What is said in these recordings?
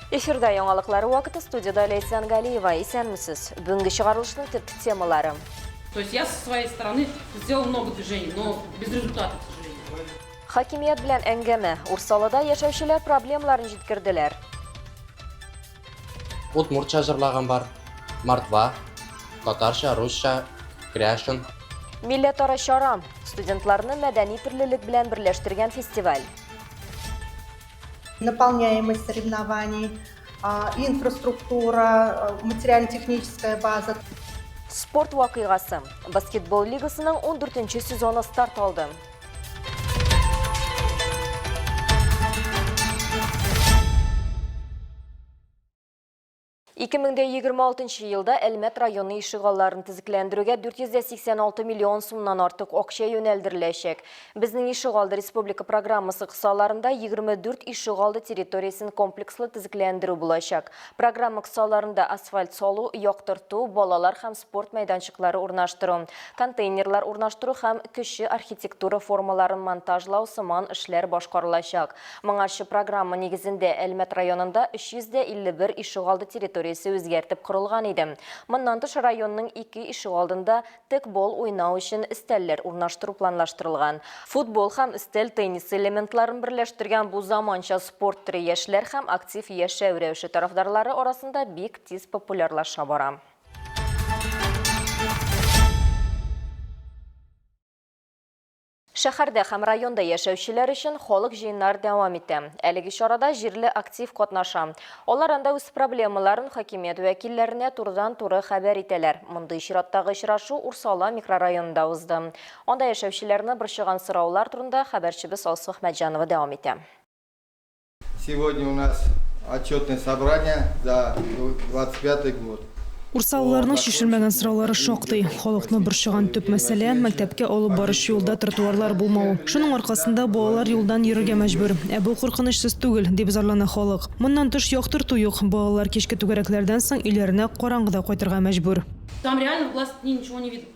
Эфирда яңалыклар вакыты студияда Ләйсән Галиева. Исәнмесез. Бүгенге чыгарылышның төп темалары. То есть я со своей стороны сделал много движений, но без результата, к сожалению. Хакимият белән әңгәмә. Урсалыда яшәүчеләр проблемаларын җиткерделәр. Удмуртча җырлаган бар, мордва, татарча, русча, кряшен. Милләтара чара. Студентларны мәдәни төрлелек белән берләштергән фестиваль. Наполняемость соревнований, инфраструктура, материально-техническая база. Спорт вакыйгасы. Баскетбол лигасының 14 сезоны старт алды. 2026 елда Әлмәт районы ишегалларын төзекләндерүгә 486 миллион сумнан артык акча юнәлдереләчәк. Безнең ишегалды республика программасы кысаларында 24 ишегалды территориясен комплекслы төзекләндерү булачак. Программа кысаларында асфальт салу, яктырту, балалар һәм спорт мәйданчыклары урнаштыру, контейнерлар урнаштыру һәм кече архитектура формаларын монтажлау сыман эшләр башкарылачак. Моңарчы программа нигезендә Әлмәт районында 351 ишегалды территориясе үзгәртеп корылган иде. Моннан тыш, районның ике ишегалдында Текбол уйнау өчен өстәлләр урнаштыру планлаштырылган. Футбол һәм өстәл теннисы элементларын берләштергән бу заманча спорт төре яшьләр һәм актив яшәү рәвеше тарафдарлары арасында бик тиз популярлаша бара. Шәһәрдә һәм районда яшәүчеләр өчен халык җыеннары дәвам итә. Әлеге чарада җирле актив катнаша. Алар анда үз проблемаларын хакимият вәкилләренә турыдан-туры хәбәр итәләр. Мондый чираттагы очрашу Урсала микрорайонында узды. Анда яшәүчеләрне борчыган сораулар турында хәбәрчебез Алсу Әхмәтҗанова дәвам итә. Сегодня у нас отчетное собрание за 25 год. Урсалыларның чишелмәгән сораулары шактый. Халыкны борчыган төп мәсьәлә, мәктәпкә алып баручы юлда тротуарлар булмау. Шуның аркасында балалар юлдан йөрергә мәҗбүр. Ә бу куркынычсыз түгел, дип зарлана халык. Моннан тыш, яктырту юк, балалар кичке түгәрәкләрдән соң өйләренә караңгыда кайтырга мәҗбүр. Там реально в глаз ничего не видно.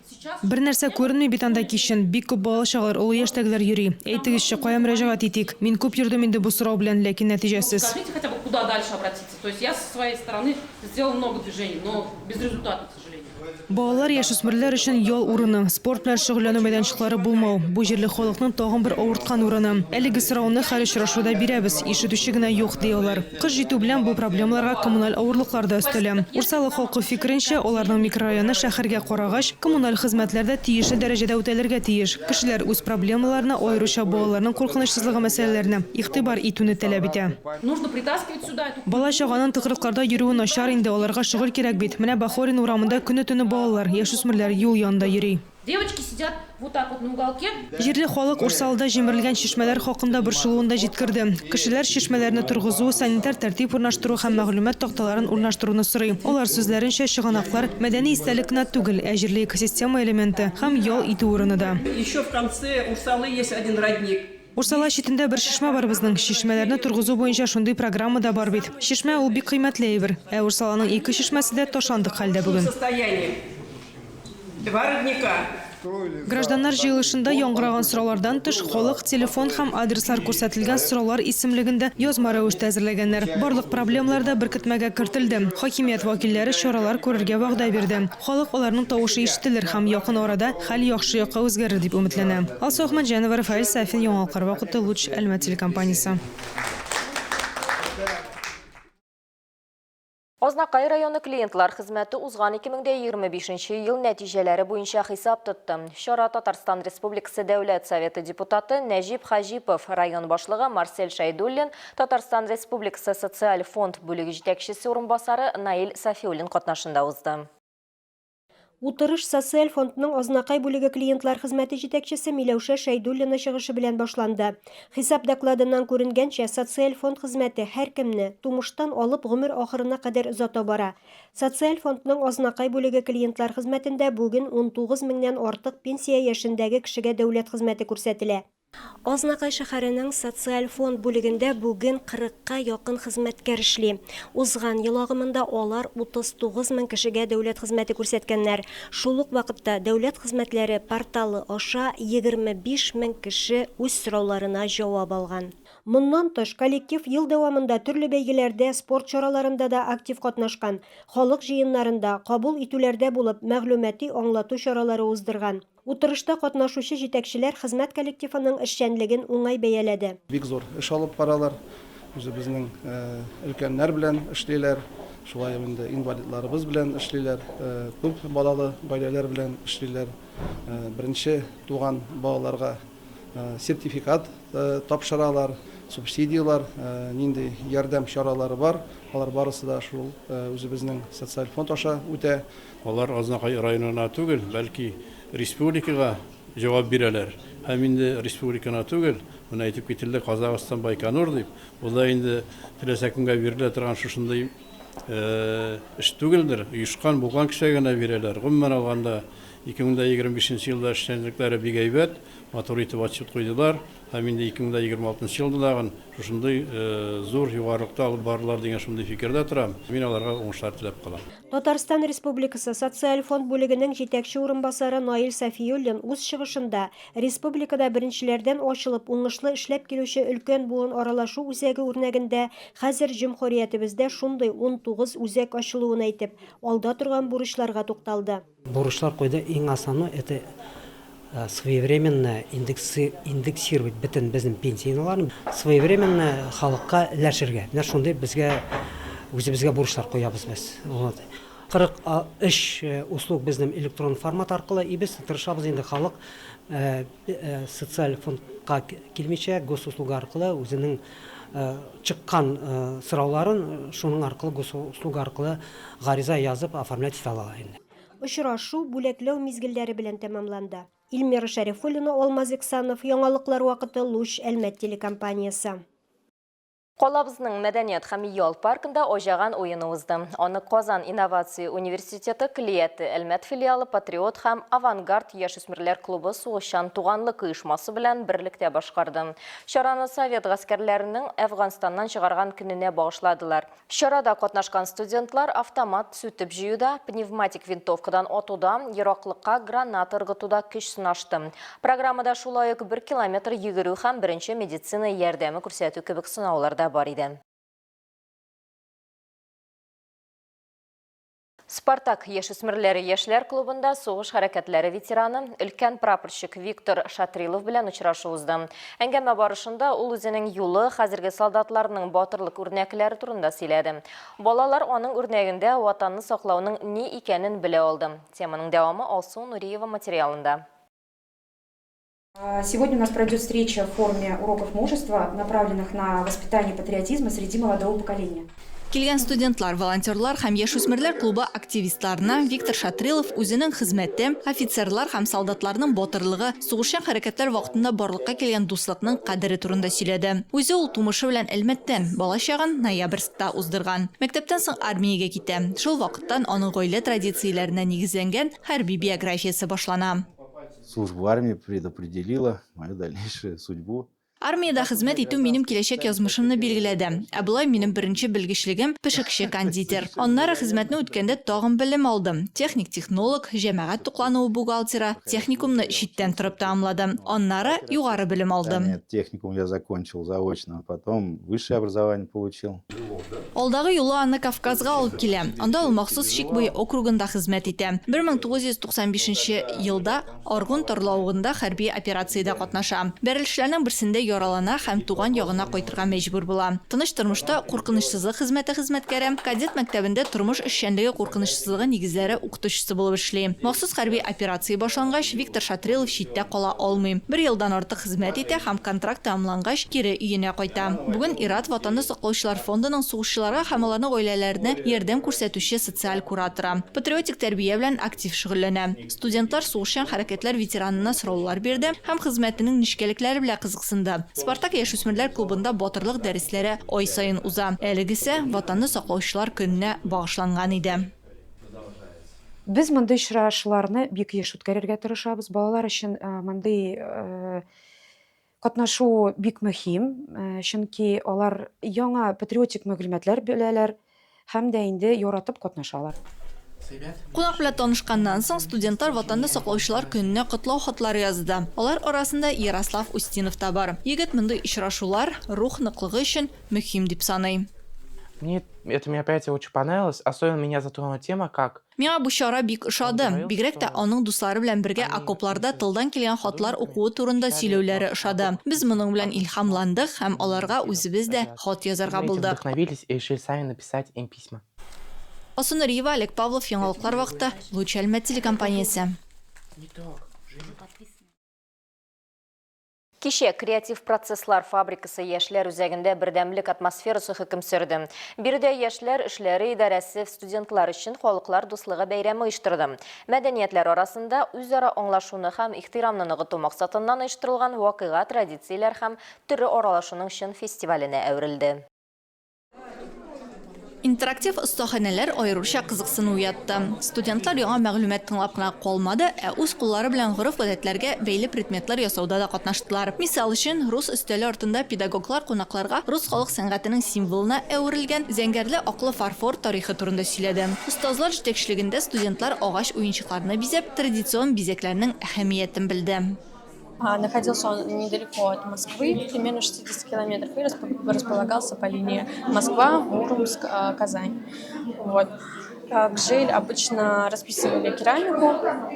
Бернәрсә күренми бит анда кичен. Бик күп бала-чагалар, олы яшьтәгеләр йөри. Әйтегезче, кая мөрәҗәгать итик? Мин күп йөрдем инде бу сорау белән, ләкин нәтиҗәсез. Скажите хотя бы, куда дальше обратиться? То есть я со своей стороны сделала много движений, но безрезультатно, к сожалению. Балалар, яшүсмерләр өчен ял урыны, спорт белән шөгыльләнү мәйданчыклары булмау, бу җирле халыкның тагын бер авырткан урыны. Әлеге сорауны һәр очрашуда бирәбез, ишетүче генә юк, ди алар. Кыш җитү белән бу проблемаларга коммуналь авырлыклар да өстәлә. Урсалы халкы фикеренчә, аларның микрорайоны шәһәргә карагач, коммуналь хезмәтләр дә тиешле дәрәҗәдә үтәлергә тиеш. Кешеләр үз проблемаларына, аеруча балаларның куркынычсызлыгы мәсьәләләренә игътибар итүне таләп итә. Нужно притаскивать сюда эту. Бала-чаганың тыкрыкларда йөрүе начар инде, аларга шөгыль кирәк бит. Менә Бахорин урамында көне-төне балалар, яшүсмерләр юл янында йөри. Девочки сидят вот так вот на уголке. Җирле халык Урсалыда җимерелгән чишмәләр хакында борчылуын да җиткерде. Кешеләр чишмәләрне торгызу, санитар тәртип урнаштыру һәм мәгълүмат такталарын урнаштыруны сорый. Алар сүзләренчә, чыганаклар, мәдәни истәлек кенә түгел, ә җирле экосистема элементы һәм ял итү урыны да. Еще в конце Урсалы есть один родник. Урсала читендә бер чишмә бар безнең. Чишмәләрне торгызу буенча шундый программа да бар бит. Чишмә ул бик кыйммәтле әйбер. Ә Урсаланың ике чишмәсе дә ташландык хәлдә бүген. Два родника. Гражданнар җыелышында яңгыраган сораулардан тыш, халык телефон һәм адреслар күрсәтелгән сораулар исемлеген дә язма рәвештә әзерләгәннәр. Барлык проблемалар да беркетмәгә кертелде. Хакимият вәкилләре чаралар күрергә вәгъдә бирде. Халык аларның тавышы ишетелер һәм якын арада хәл яхшы якка үзгәрер дип өметләнә. Алсу Әхмәтҗанова, Рафаэль Сафин, Яңалыклар вакыты, Луч, Әлмәт телекомпаниясе. Азнакай районы клиентлар хезмәте узган 2025 ел нәтиҗәләре буенча хисап тотты. Чара Татарстан Республикасы Дәүләт Советы депутаты Нәҗип Хаҗипов, район башлыгы Марсель Шәйдуллин, Татарстан Республикасы Социаль фонд бүлеге җитәкчесе урынбасары Наил Сафиуллин катнашында узды. Утырыш Социаль фондның Азнакай бүлеге клиентлар хезмәте җитәкчесе Миләүшә Шәйдуллина чыгышы белән башланды. Хисап докладыннан күренгәнчә, Социаль фонд хезмәте һәркемне, тумыштан алып гомер ахырына кадәр озата бара. Социаль фондның Азнакай бүлеге клиентлар хезмәтендә бүген 19 меңнән артык пенсия яшендәге кешегә дәүләт хезмәте күрсәтелә. Азнакай шәһәренең социаль фонд бүлегендә бүген кырыкка якын хезмәткәр эшли. Узган ел агымында алар 39 мең кешегә дәүләт хезмәте күрсәткәннәр. Шул ук вакытта дәүләт хезмәтләре порталы аша 25 мең кеше үз сорауларына җавап алган. Моннан тыш, коллектив ел дәвамында төрле бәйгеләрдә, спорт чараларында да актив катнашкан, халык җыеннарында, кабул итүләрдә булып, мәгълүмати-аңлату чаралары уздырган. Утырышта катнашучы җитәкчеләр хезмәт коллективының эшчәнлеген уңай бәяләде. Бик зур эш алып баралар. Үзебезнең өлкәннәр белән эшлиләр, шулай ук инде инвалидларыбыз белән эшлиләр, күп балалы гаиләләр белән эшлиләр. Беренче туган балаларга сертификат тапшыралар, субсидияләр, нинди ярдәм чаралары бар, алар барысы да шул үзебезнең социаль фонд аша үтә. Алар Азнакай районына түгел, бәлки республикага җавап бирәләр. Һәм инде республиканы түгел, менә әйтеп кителде Казахстан, Байконур дип, бу да инде теләсә кемгә бирелә торган шушындый эш түгелдер, оешкан, булган кешегә генә бирәләр. Гомумән алганда, 2025 нче елда эшчәнлекләре бик әйбәт, матур итеп отчет куйдылар. Һәм инде 2026 елда тагын шушындый зур югарылыкта алып барырлар дигән шундый фикердә торам. Мин аларга уңышлар теләп калам. Татарстан Республикасы Социаль фонд бүлегенең җитәкче урынбасары Наил Сафиуллин үз чыгышында республикада беренчеләрдән ачылып уңышлы эшләп килүче өлкән буын аралашу үзәге үрнәгендә хәзер җөмһүриятебездә шундый 19 үзәк ачылуын әйтеп, алда торган бурычларга тукталды. Бурычлар куйды, иң основной это своевременно индексировать бөтен безнең пенсияләрне, своевременно халыкка өләшергә. Менә шундый безгә үзебезгә бурычлар куябыз без. Вот. 43 услуг безнең электрон формат аркылы, и без тырышабыз инде халык социаль фондка килмичә, госуслуга аркылы үзенең чыккан сорауларын шуның аркылы госуслуга аркылы гариза язып оформлять итә ала инде. Очрашу бүләкләү мизгелләре белән тәмамланды. Ильмира Шәрифуллина, Алмаз Иксанов, Яңалыклар вакыты, Луч, Әлмәт телекомпаниясе. Калабызның мәдәният һәм ял паркында Аҗаган уены узды. Аны Казан инновация университеты Клиәте Әлмәт филиалы Патриот һәм Авангард яшүсмерләр клубы сугышчан туганлык оешмасы белән берлектә башкарды. Чараны совет гаскәрләренең Әфганстаннан чыгарган көненә багышладылар. Чарада катнашкан студентлар автомат сүтеп җыюда, пневматик винтовкадан атуда, ераклыкка граната ыргытуда көч сынашты. Программада шулай ук бер километр йөгерү һәм беренче медицина ярдәме күрсәтү кебек сынаулар да бар иде. Спартак яшүсмерләре яшьләр клубында сугыш хәрәкәтләре ветераны, өлкән прапорщик Виктор Шатрилов белән очрашу узды. Әңгәмә барышында ул үзенең юлы, хәзерге солдатларның батырлык үрнәкләре турында сөйләде. Балалар аның үрнәгендә Ватанны саклауның ни икәнен белә алды. Теманың дәвамы Алсу Нуриева материалында. Сегодня у нас пройдет встреча в форме уроков мужества, направленных на воспитание патриотизма среди молодого поколения. Килгән студентлар, волонтерлар һәм яшүсмерләр клубы активистларына Виктор Шатрилов үзенең хезмәте, офицерлар һәм солдатларның батырлыгы, сугышчан хәрәкәтләр вакытында барлыкка килгән дуслыкның кадере турында сөйләде. Үзе ул тумышы белән Әлмәттән, балачагын Ноябрьскта уздырган. Мәктәптән соң армиягә китә. Шул вакыттан аның гаилә традицияләренә нигезләнгән хәрби биографиясе башлана. Служба в армии предопределила мою дальнейшую судьбу. Армиядә хезмәт итү минем киләчәк язмышымны билгеләде. Ә болай минем беренче белгечлегем, пешекче-кондитер. Аннары хезмәтне үткәндә тагын белем алдым, техник-технолог, җәмәгать туклануы бухгалтеры, техникумны читтән торып тәмамладым. Аннары югары белем алдым. Техникум я закончил заочно, потом высшее образование получил. Алдагы юлы аны Кавказга алып килә. Анда ул махсус чик буе округында хезмәт итә. 1995 нче елда Аргун тарлавыгында хәрби операциядә катнаша. Бәрелешләрнең берсендә яралана һәм туган ягына кайтырга мәҗбүр була. Тыныч тормышта куркынычсызлык хезмәте хезмәткәре, кадет мәктәбендә тормыш эшчәнлеге куркынычсызлыгы нигезләре укытучысы булып эшли. Махсус хәрби операция башлангач, Виктор Шатрилов читтә кала алмый. Бер елдан артык хезмәт итә һәм контракт тәмамлангач, кире өенә кайта. Бүген ир-ат Ватанны саклаучылар фондының сугышчыларга һәм аларның гаиләләренә ярдәм күрсәтүче социаль кураторы. Патриотик тәрбия белән актив шөгыльләнә. Студентлар сугышчан хәрәкәтләр ветеранына сораулар бирде һәм хезмәтенең нечкәлекләре белән кызыксынды. Спартак яшүсмерләр клубында батырлык дәресләре ай саен уза. Әлегесе Ватанны саклаучылар көненә багышланган иде. Без мондый очрашуларны бик еш үткәрергә тырышабыз. Балалар өчен мондый катнашу бик мөһим, чөнки алар яңа патриотик мәгълүматлар беләләр һәм дә инде яратып катнашалар. Кунак белән танышканнан соң, студентлар Ватанны саклаучылар көненә котлау хатлары язды. Алар арасында Ярослав Устинов та бар. Егет мондый очрашулар рух ныклыгы өчен мөһим дип саный. Мне это мероприятие очень понравилось, особенно меня затронула тема, как Миңа бу чара бик ошады. Бигрәк тә аның дуслары белән бергә окопларда тылдан килгән хатлар укуы турында сөйләүләре ошады. Без моның белән илһамландык һәм аларга үзебез дә хат язарга мы этим булдык. вдохновились и решили сами написать им письма. Алсу Нуриева, Олег Павлов, Яңалыклар вакыты, Луч Әлмәт телекомпаниясе. Кичә Креатив процесслар фабрикасы яшьләр үзәгендә бердәмлек атмосферасы хөкем сөрде. Биредә яшьләр эшләре идарәсе студентлар өчен халыклар дуслыгы бәйрәме оештырды. Мәдәниятләр арасында үзара аңлашуны һәм ихтирамны ныгыту максатыннан оештырылган вакыйга традицияләр һәм төрле аралашуның чын фестиваленә әверелде. Интерактив остаханәләр аеруча кызыксыну уятты. Студентлар яңа мәгълүмат тыңлап кына калмады, ә үз куллары белән гореф-гадәтләргә бәйле предметлар ясауда да катнаштылар. Мисал өчен, рус өстәле артында педагоглар кунакларга рус халык сәнгатенең символына әверелгән зәңгәрле-аклы фарфор тарихы турында сөйләде. Остазлар җитәкчелегендә студентлар агач уенчыкларны бизәп, традицион бизәкләрнең әһәмиятен белде. Находился он недалеко от Москвы, примерно 60 километров, и располагался по линии Москва, Мурманск, Казань. Вот. Гжель обычно расписывали керамику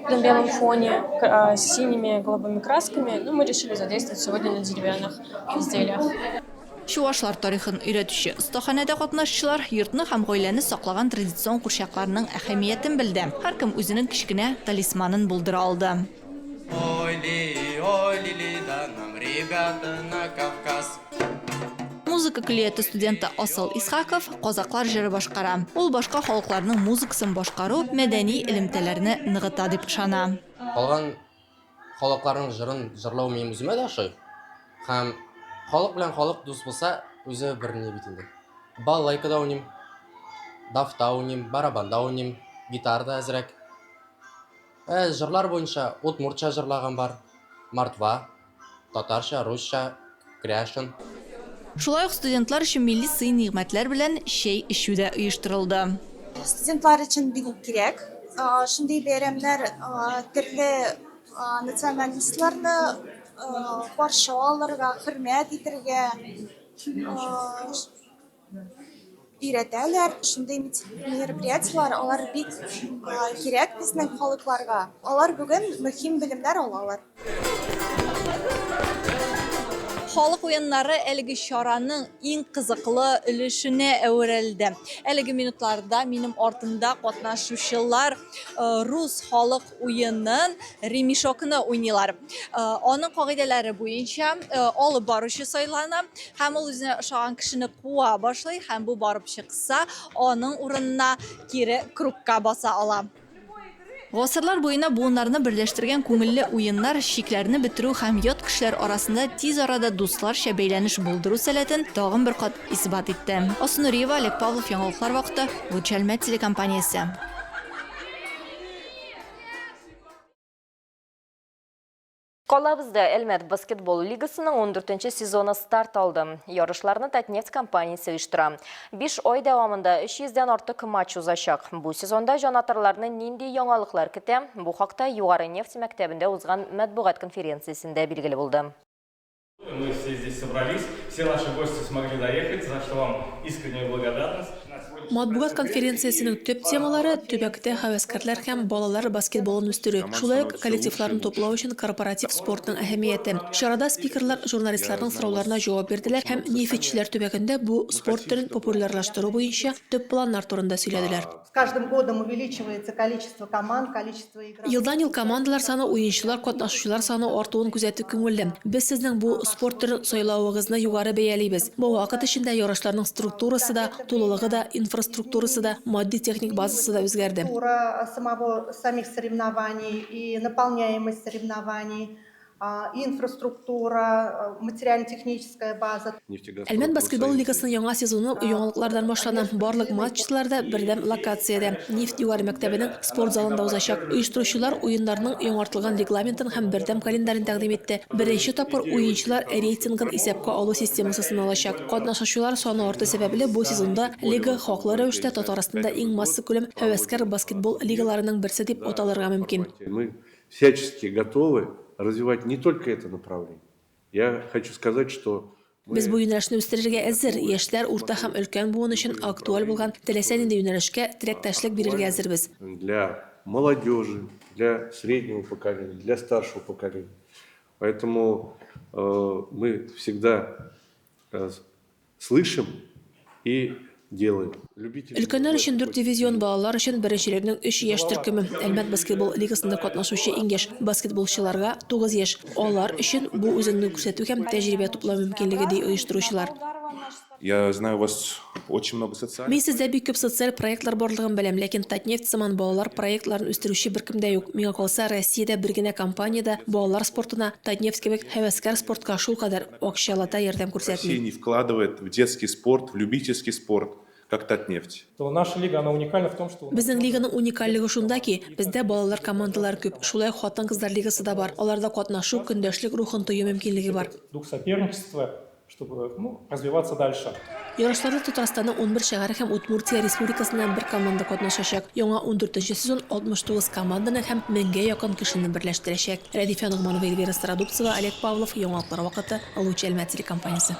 на белом фоне с синими, голубыми красками, но мы решили задействовать сегодня на деревянных изделиях. Чувашлар тарихын өйрәтүче остаханәдә катнашучылар йортны һәм гаиләне саклаган традицион курчакларның әһәмиятен белде. Һәркем үзенең кечкенә талисманын булдыра алды. Ой ли, ой ли, ли, да нам, ребята, на Кавказ. Музыка көллияте студенты Асыл Исхаков казаклар җыры башкара. Ул башка халыкларның музыкасын башкару мәдәни элемтәләрне ныгыта дип ышана. Калган халыкларның җырын җырлау минем үземә дә ошый. Һәм халык белән халык дус булса, үзе бер ни бит инде. Балалайкада уйныйм, дафта уйныйм, барабанда уйныйм, гитарада әзрәк. Ә җырлар буенча удмуртча җырлаган бар, мордва, татарча, русча, кряшен. Шулай ук студентлар өчен милли сый-нигъмәтләр белән чәй эчү дә оештырылды. Студентлар өчен бик үк кирәк. Шундый бәйрәмнәр төрле национальностьларны каршы алырга, хөрмәт итергә өйрәтәләр. Шундый мероприятиеләр алар бик кирәк безнең халыкларга. Алар бүген мөһим белемнәр алалар. Халык уеннары әлеге чараның иң кызыклы өлешенә әверелде. Әлеге минутларда минем артымда катнашучылар рус халык уенын ремешокны уйныйлар. Аның кагыйдәләре буенча алып баручы сайлана һәм ул үзенә ошаган кешене куа башлый һәм бу барып чыкса, аның урынына кире кругка баса ала. Гасырлар буена буыннарны берләштергән күңелле уеннар чикләрне бетерү һәм ят кешеләр арасында тиз арада дусларча бәйләнеш булдыру сәләтен тагын бер кат исбат итте. Алсу Нуриева, Олег Павлов, Яңалыклар вакыты, Луч Әлмәт телекомпаниясе. Калабызда Әлмәт баскетбол лигасының 14 сезоны старт алды. Ярышларны Татнефть компаниясе оештыра. 5 ай дәвамында 300 дән артык матч узачак. Бу сезонда җанатарларны нинди яңалыклар көтә? Бу хакта Югары нефть мәктәбендә узган матбугат конференциясендә билгеле булды. Мы все здесь собрались, все наши гости смогли доехать, за что вам искренняя благодарность. Матбугат конференциясенең төп темалары төбәктә һәвәскәрләр һәм балалар баскетболын үстерү, шулай ук коллективларны туплау өчен корпоратив спортның әһәмияте. Чарада спикерлар журналистларның сорауларына җавап бирделәр һәм нефтьчеләр төбәгендә бу спорт төрен популярлаштыру буенча төп планнар турында сөйләделәр. С каждым годом увеличивается количество команд, количество игроков. Елдан-ел командалар саны, уенчылар, катнашучылар саны артуын күзәтү күңелле. Без сезнең бу спорт төрен сайлавыгызны югары бәялибез. Бу вакыт эчендә ярышларның структурасы да, тулылыгы да, инфраструктурасы да, матди-техник базасы да үзгәрде. Самого, самих соревнований и наполняемость соревнований. Инфраструктура, материально-техническая база. Әлмәт баскетбол лигасының яңа сезоны яңалыклардан башлана. Барлык матчлар да бердәм локациядә, Нефть югары мәктәбенең спорт залында узачак. Оештыручылар уеннарның яңартылган регламентын һәм бердәм календарен тәкъдим итте. Беренче тапкыр уенчылар рейтингын исәпкә алу системасы сыналачак. Катнашучылар саны арту сәбәпле, бу сезонда лига хаклы рәвештә Татарстанда иң массакүләм һәвәскәр баскетбол лигаларының берсе дип аталырга мөмкин. Мы всячески готовы развивать не только это направление. Я хочу сказать, что Без бу юнәлешне үстерергә әзер. Яшьләр, урта һәм өлкән буын өчен актуаль булган теләсә нинди юнәлешкә теләктәшлек бирергә әзербез. Для молодежи, для среднего поколения, для старшего поколения. Поэтому мы всегда слышим и делаем. Өлкәннәр өчен дүрт дивизион, балалар өчен беренчелекнең өч яшь төркеме. Әлмәт баскетбол лигасында катнашучы иң яшь баскетболчыларга, тугыз яшь. Алар өчен бу үзеңне күрсәтү һәм тәҗрибә туплау мөмкинлеге, ди оештыручылар. Я знаю, у вас очень много социальных. Мин сездә бик күп социаль проектлар барлыгын беләм, ләкин Татнефть сыман балалар проектларын үстерүче беркем дә юк. Миңа калса, Россиядә бер генә компания дә балалар спортына Татнефть кебек һәвәскәр спортка шулкадәр акчалата ярдәм күрсәтми. Россия не вкладывает в детский спорт, в любительский спорт, как Татнефть. То наша лига, она уникальна в том, что у нас Безнең лиганың уникальлеге шунда ки, бездә балалар командалары күп, шулай ук хатын-кызлар лигасы да бар, аларда катнашу, көндәшлек рухын тою мөмкинлеге бар. дух соперничества, чтобы, ну, развиваться дальше. Ярышларда Татарстанның 11 шәһәре һәм Удмуртия Республикасыннан бер команда катнашачак. Яңа ундүртенче сезон 69 команданы һәм меңгә якын кешене берләштерәчәк. Рәдифә Ногманова, Эльвира Стародубцева, Олег Павлов, Яңалыклар вакыты, Луч Әлмәт телекомпаниясе.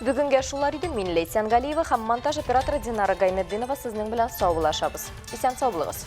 Бүгенгә шулар иде. Мин Ләйсән Галиева һәм монтаж операторы Динара Гайнетдинова сезнең белән саубуллашабыз. Исән сау булыгыз.